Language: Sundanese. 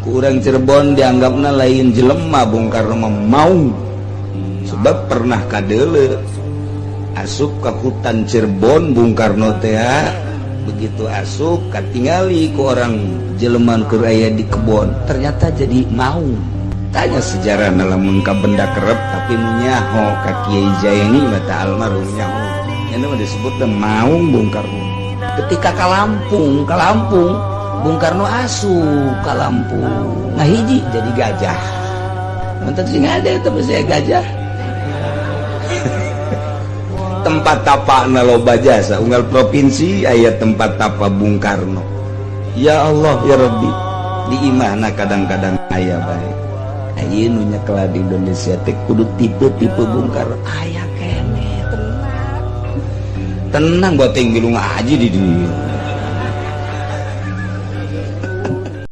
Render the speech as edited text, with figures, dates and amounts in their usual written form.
Ku urang Cirebon dianggapna lain jelema Bung Karno mah maung. Sebab pernah kadeule asup ke hutan Cirebon Bung Karno teh, begitu asup katingali ku orang jelema keur aya di kebon, ternyata jadi maung. Tanya sejarah lamun ka benda kerep, tapi nu nyaho ka Kiai Zaini mata almarhum nyaho. Ini mah disebut maung Bung Karno. Ketika ka Lampung, ka Lampung Bung Karno asup ka Lampung ngahiji jadi gajah. Nonton sing ada itu saya gajah. Tempat tapak loba jasa unggal provinsi aya tempat tapa Bung Karno. Ya Allah ya Rabbi, di imahna kadang-kadang aya bae. Ayeuna nu nyekel di Indonesia teh kudu tipe-tipe Bung Karno aya keneh. Tenang, tenang, buat yang milu ngaji di dieu.